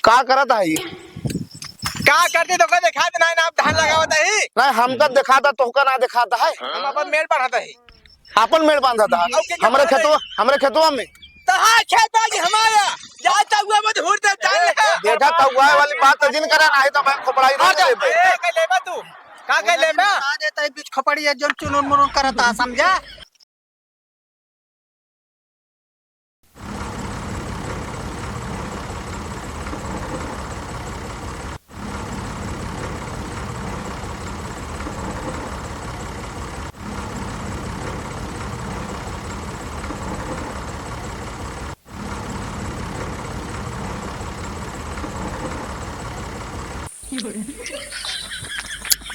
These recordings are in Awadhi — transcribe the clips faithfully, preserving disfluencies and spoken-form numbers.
का करत है? का करते तोका देखात नाहीं ना, आप धान लगावत है। नाहीं, हमका देखाता, तोहका ना देखाता है। हम अपन मेड़ बांधत है। अपन मेड़ बांधत है। और के हमरे करत है? खेतवा, हमरे खेतवा में। तहार खेत बा कि हमारा? जा तउआ मत हुर दे, जान ले। देखा, तउआ वाली बात तो जिन करे, नाहीं तो मैं खोपड़ाई आ जा। लेबे। ए, का लेबा तू? का, का लेबा? बता देता है, बीच खोपड़ी है, जोन चुनुन मुनुन करता, समझा?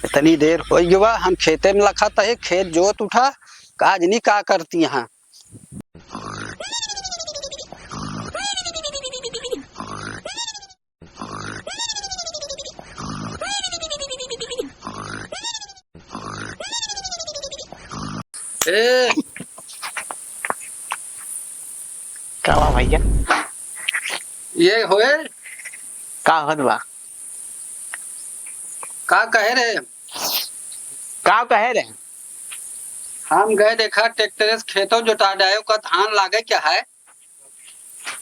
इतनी देर होइ गवा, हम खेते में लखत है, खेत जोत उठा, काज नहीं का करती हैं। ए। का बा भइया? ये होए? का होत बा? का कहे रहे? का कहे रहे? हम गए देखा ट्रैक्टर से खेतों जोता जाए, ओकर धान लागे क्या है?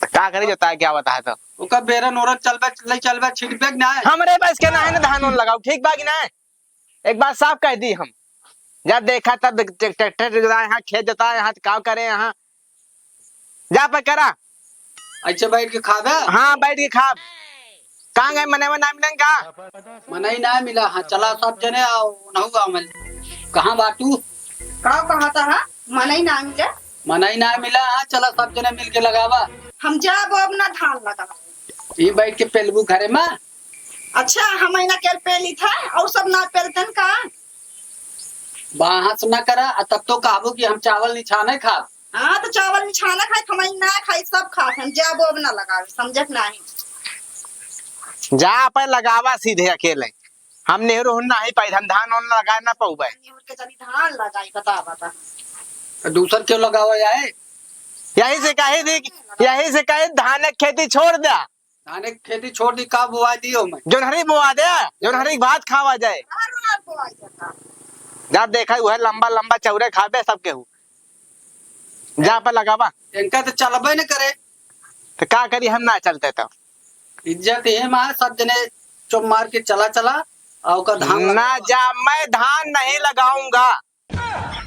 का करे जोता है, क्या बता है तो? ओकर बेरन ओरन चलबे, ले चलबे, छिटबे कि ना? हमरे बस के ना है ना धान ओन लगाओ, ठीक बा कि ना? एक बात साफ कह दी हम। जा देखा तब देख, ट्रैक्टर जोताए यहाँ, खेत जोताए यहाँ, तो का करे यहाँ? जा पे करा। अच्छा, बैठ के खाबे? हाँ, बैठ के खाब। कहाँ गए मनई, मनई ना मिलन का? मनई ना मिला, हाँ, चला सब जने आओ, नहु गाँव में। कहाँ बाटू? का कहता है? मनई ना मिला? मनई ना मिला, हाँ, चला सब जने मिल के लगावा। हम जाब अब ना धान लगावा। ये बैठ के पेलबू घरे में? अच्छा, हम ना केल पेली था और सब ना पेलतन का? बहस ना करा, आ तब तो कहबो कि हम चावल निछाने खाब। हाँ, तो चावल निछाने खाए, खमई ना खाए, सब खाए, हम जाबो अब ना लगावे, समझत नहीं। जा अपन लगावा सीधे अकेले, हम नेहरू हुन नहीं पाई, हम धान ओन लगाए ना पाऊबे। नेहरू के जल्दी धान लगाई, बता, बता। तो दूसर क्यों लगावा जाए? यही से कही थी, यही से कही धान के खेती छोड़ दे। धाने के खेती छोड़ दी, का बोआ दियो मैं? जोनहरी बोआ दे, जोनहरी के भात खावा जाए। हर रोज बोआ जाता। जा देखा, उहे लंबा लंबा चौरे खाबे सब केहू। जा पे लगावा। इनका तो चलबे न करे। तो का करी, हम ना चलते तो? इज्जत ये मार, सब जने चुप मार के चला चला, और ओकर धान ना लगावा। जा, मैं धान नहीं लगाऊंगा।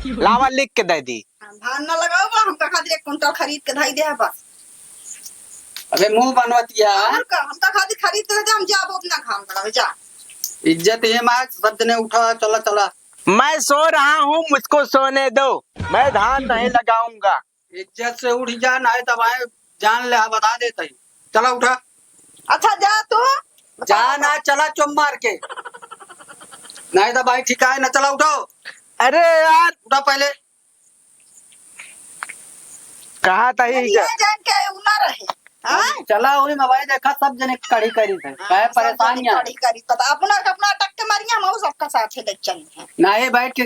लावा लिख के दे दी। हाँ, धान ना लगाओ बा, हमका खातिर एक कुंटल खरीद के धई दे बस। अबे मुंह बनवतिया। और का, हमका खातिर खरीद के दे, हम जाबो अपना घाम गड़ावे, जा। इज्जत ये मार, सब जने उठा, चला, चला। मैं सो रहा हूँ, मुझको सोने दो, मैं धान नहीं लगाऊंगा। इज्जत से उठ जा, नहीं तब आए जान ले, हाँ, बता देते ही। चला उठा। अच्छा, जा तू। जा ना, चला चुप मार के। नहीं तो भाई ठीक है ना, चला उठाओ। अरे यार। उठा पहले। कहा था अरे ही ये जा। जान के उ ना रहे। हाँ? चला उरी में भाई देखा सब जने कड़ी करी थे। हाँ, काहे सब परेशान जने या? कड़ी करी। तो अपना, अपना अटक के मारिया, हम सबका साथ ही ले चली हैं। नहीं बैठ के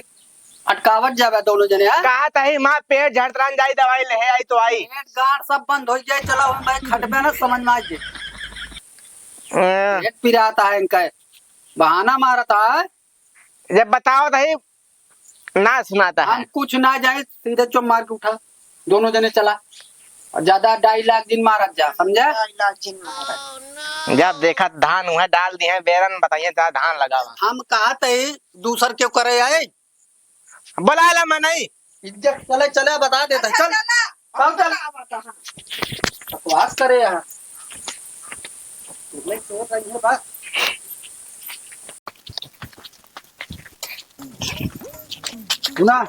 अटकावत जाबे दोनों जने, हाँ? कहा तही माँ पेट झड़तरान जाई दवाई ले आई तो आई। पेट गांठ सब बंद हो जाए, चला हो मैं खटबे ना समझ में आ जाए। हाँ। पेट पिराता है इनका, बहाना मारता है। जब बताओ तही ना सुनाता है। हम कुछ ना जाए, सीधे चुप मार के उठा, दोनों जने चला। और ज्यादा डायलॉग जिन मारत जा, समझा? डायलॉग जिन मारत। जब देखा धान उहे डाल दिए, बेरन बताइए, जा धान लगावा। हम कहा तही दूसर क्यों करे आए? बोला ला मनई। इज्जत चले, चले, बता देता है। अच्छा, चल। चला। चल, चल। बकवास करे यहाँ। नहीं, चोर नहीं है, बस। सुना,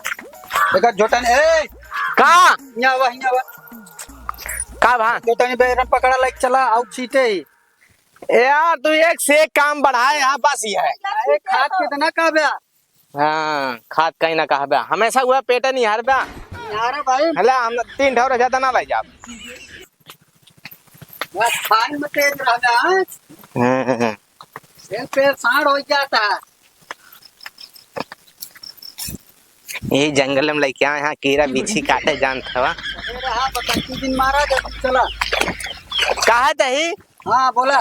देखा, झोटा नहीं, ए! का? हियाँ आवा, हियाँ आवा। का भा? झोटा नहीं, बेरन पकड़ा, लाइक चला, आउ छीटे ही। यार, तू एक से एक काम बढ़ाए, हाँ, बस ये है। अरे, खाद कितना का बे? हाँ, खाद कहीं ना कहा बे, हमेशा हुआ पेटे नहीं हार बे। यार भाई। हला, हम तीन ठौर ज्यादा ना ले जाब। बस खान में तेज रहना है। हम्म। ये पेड़ साढ़ हो जाता है। ये जंगल में लेके आए हैं, कीड़ा बिच्छी काटे जानत हवा। अरे रहा, बकट्टी दिन मारा जब चला। कहा तही? हाँ, बोला।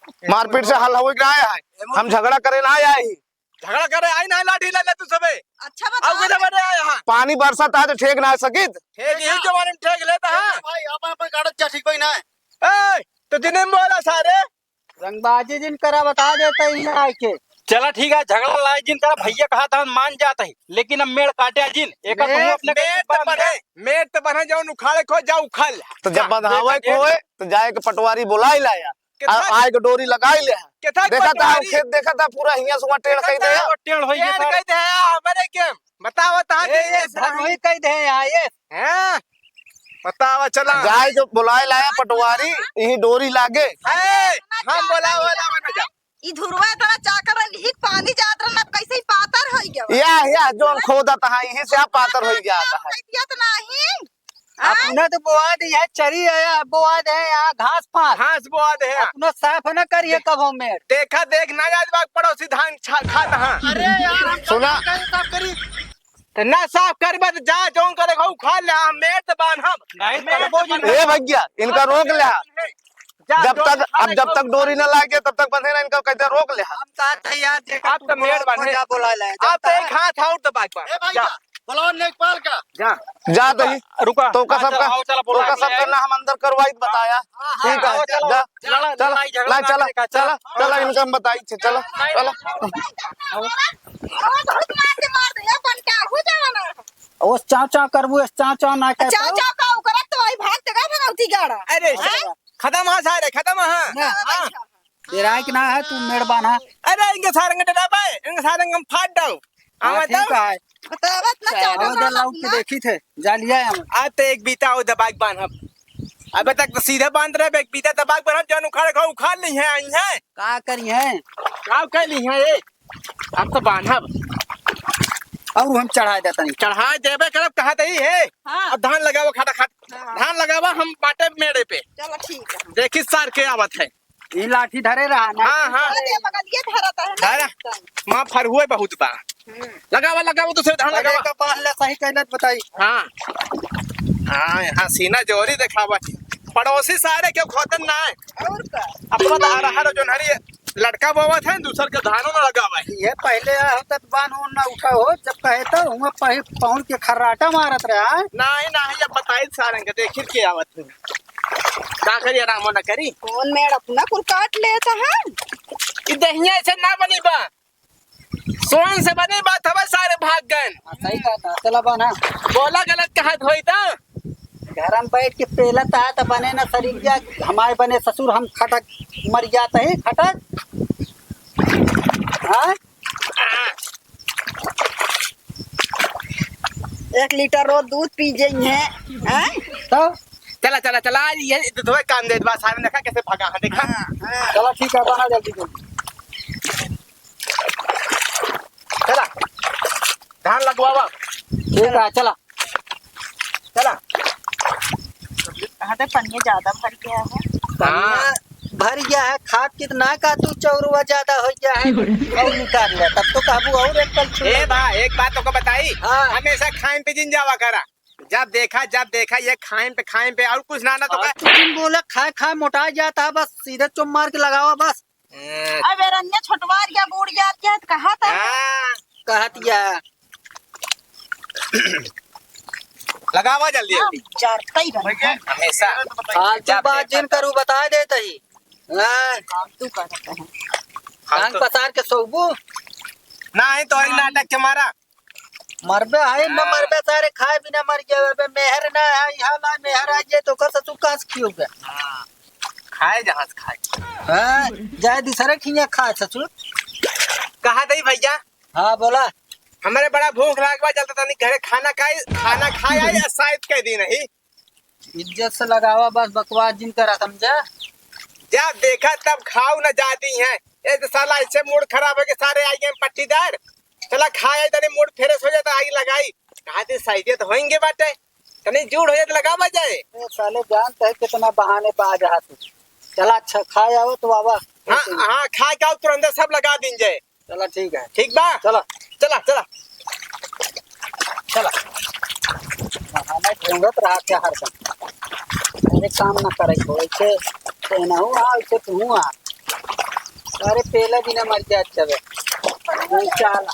मारपीट से हल होई ना आया है। हम झगड़ा करे ना आया ही। झगड़ा करे आई ना, लाठी ले ले तू सबे। अच्छा, बताओ। अब किधर बने आया है? पानी बरसत है तो ठेक ना सकित। ठेक यही जमाने में ठेक लेता है। भाई, आप अपन काटत जा, ठीक भाई ना। ए, तो जिन्हें बोला सारे। रंगबाजी जिन करा, बता देता ही ना आके। चला ठीक है, झगड़ा लड़ाई जिन करा, भैया कहा था मान जाता ही, लेकिन अब मेड़ काटे जिन। एक तो मेड़, अपने मेड़ तो बने, मेड़ तो बने, जौन उखाड़े को जाओ उखाड़ ले। तो जब बंधावे को होए, तो जाए के पटवारी बुलाई लाया। कितना आ, आए के डोरी लगाई ले। कितना देखा था, पटवारी? खेत देखा था, पूरा हियां से वहाँ टेढ़ कह दे। टेढ़ होई है टेढ़ सर। कह दे, हमरे के बताओ, ता ए, के ये ये सर वही कह दे, हाँ, ये। हैं? बताओ, चला। जाए जो बुलाए लाया पटवारी, यही डोरी लागे। ए, हम बोला, बोला, बोला, जा। ई धुरवा इतना चाकर रही, पानी जात रहन, अब कैसे ही पातर होई गया। या, या, जोन खोदा तहाँ, यही से आप पातर होई गया था। दिया तो नहीं। अपना तो बोआ दे है, चरी है, बोआ दे है, यहाँ घास फास। घास बोआ दे है। अपना साफ न करिए कबो मेड़। देखा देख ना जात बा पड़ोसी धान छा-, खात हाँ। अरे यार, हम सुना। कैसे साफ करी? तो ना साफ करबा तो जा, जौन करे खाऊ खा ले, हम मेड़ तो बांधब। नहीं, मेड़ करबो तो जी। बांधब। ए भैया, इनका रोक ले। जा, जब डोरी तक, अब जब तक डोरी ना लागे, तब तक बंधे ना, इनका कहते रोक ले। हम कहते हैं यार, देखा आप तू तो मेड़ बोला, बने। जा बोला ले, आप जानता तो है। एक हाथ और दबा के ए भाई, जा। जा, बोलाओ लेखपाल का। जा। जा दही। रुका। तो का हाँ, सबका, चला, आओ, चला, तो बोला का के सबका आई। ना हम अंदर करवाई बताया। हाँ, हाँ, ठीक है, आओ, चला, जा। चला, चला, लड़ाई झगड़ा ला, ना चला, देखा, चला, चला। चला, इनका हम बताई, चला, चला। बहुत मार के मार दे, अपन का हो जाना। ओ चाव चाव करबू, चाव चाव ना कहता। चाव चाव का ओकरा तो वही भाग ते गए भगवती गाड़ा। अरे, हैं? खत्म हा सारे, खत्म हा। ना। हाँ। तेरा एक ना है, तू मेड़ बांधा। अरे, इनके सारे के डराबे, इनके सारे के हम फाड़ डाऊ। हाँ, आवा ठीक डाऊ। है। बतावत ना चाव चाव वो दे लाउड के देखी थे, जा लिया हम। आ ते एक बीता हो दबाग बांधब। अबे तक तो सीधे बांध रहे, एक बीता दबाग बांधब, जौन उखाड़ खाओ, उखाड़ ली है, आई है। का करी है? का कर ली है ये? अब तो बांधब। और हम चढ़ा देता नहीं। चढ़ा देबे करब, कहा दही है। हाँ। अब धान लगाओ खटाखट। हाँ। धान लगावा हम बाटे मेड़े पे। चलो ठीक है। देखी सार के आवत है। ये लाठी धरे रहा ना। हाँ, हाँ। अरे, बगलिए धरत है ना धरा। एकदम। माँ फरहुए बहुत बा। हम्म। लगावा, लगावा, दूसरे धान अरे, लगावा। कपाल ले सही कैलत बताई। हाँ। हाँ, हाँ, सीना जोरी देखावा। पड़ोसी सारे क्यों खोदन ना है? और का? अपना तो आ रहा है, जो नहरी लड़का बोवत है, दूसर के धानो ना लगावा है। ये पहले आ होता तो बान ओन ना उठा हो, जब कहे तो हुआ पहि-, पहुन के खर्राटा मारत रहा है। नहीं, नहीं, ये बताई सारंग, देखिर के आवत है। का करी, आराम ना करी। कौन मेड़ अपना कुल काट लेता है? ई दहिया ऐसे ना बनी बा। सोन से बनी बात हवे, सारे भाग गए। हाँ, सही बात है। चला बना। बोला गलत कहा धोई दा। घर में बैठ के पेला ता तो बने ना शरीर या हमारे बने ससुर हम खटक मर जाते हैं, खटक। हाँ? एक लीटर रोज दूध पी जाइए, हैं? तो? चला, चला, चला, ये दूधवे काम देत बा, सारे देखा कैसे भगा है, देखा? हाँ, हाँ। चला, ठीक है, बना जल्दी, जल्दी। चला, धान लगवावा। ठीक है, चला। चला। कहाँ तक पनिया ज्यादा भर गया है? हाँ। पनिया भर गया है, खाद कितना का तू चौरुआ ज्यादा हो गया है, और निकाल ले, तब तो काबू और एक कल छू ए ले। बा, एक बात तोको बताई, हाँ। हमेशा खाए पे जिन जावा करा, जब देखा, जब देखा ये खाए पे, खाए पे, और कुछ ना, ना तो और का। तू जिन बोला खाए, खाए मोटा जाता है, बस सीधे चुम मार के लगावा बस। ए। अब एरन्ने छोटवार या बूढ़ जात के है, तो कहा था? हाँ। कहत या। लगावा जल्दी, हाँ, जल्दी। जरतई बा। हमेशा। फालतू बात जिन करू, बता देत ही। हाँ। फालतू करत है। फालतू। टांग पसार के सोबू। ना है तो ही नाटक के मारा। मरबे है, न हाँ। मरबे सारे खाए बिना मर गया। अबे मेहर ना है, यहाँ ना मेहर आ जाए तो ओकर ससुर कहाँ से खियोगे? हाँ। खाए जहाँ से खाए। हाँ, जाए दूसरे खिया खाए ससुर। कहा दई भैया? हाँ, बोला। हमरे बड़ा भूख लाग बा, चलता तनी घरे खाना खाई, खाना खाए आई, आ शायद कह दी नहीं। इज्जत से लगावा बस, बकवास जिन करा, समझा? जब देखा तब खाऊ न जाती हैं। ए तो साला ऐसे मूड खराब है कि सारे आई गए पट्टीदार। चला खाए आई, तनी मूड फ्रेश हो जाता, आग लगाई। कहा थी साइडे तो होएंगे बाटे, तनी जूड़ हो जाए तो लगावा जाए। ए साले जानते हैं कितना बहाने बाज है तू। चला अच्छा खाए आओ तो बाबा। हाँ, हाँ, खाए के आओ तुरंत सब लगा दीन जाए। चला, ठीक है। ठीक बा? चला। चला, चला। चला। बहाना ढूंढत रहा क्या हरदम? अरे काम ना करे को, ऐसे तो ना हो, हाँ, ऐसे तो हूँ, हाँ। अरे पेला बिना मर जाए, अच्छा बे। दो चार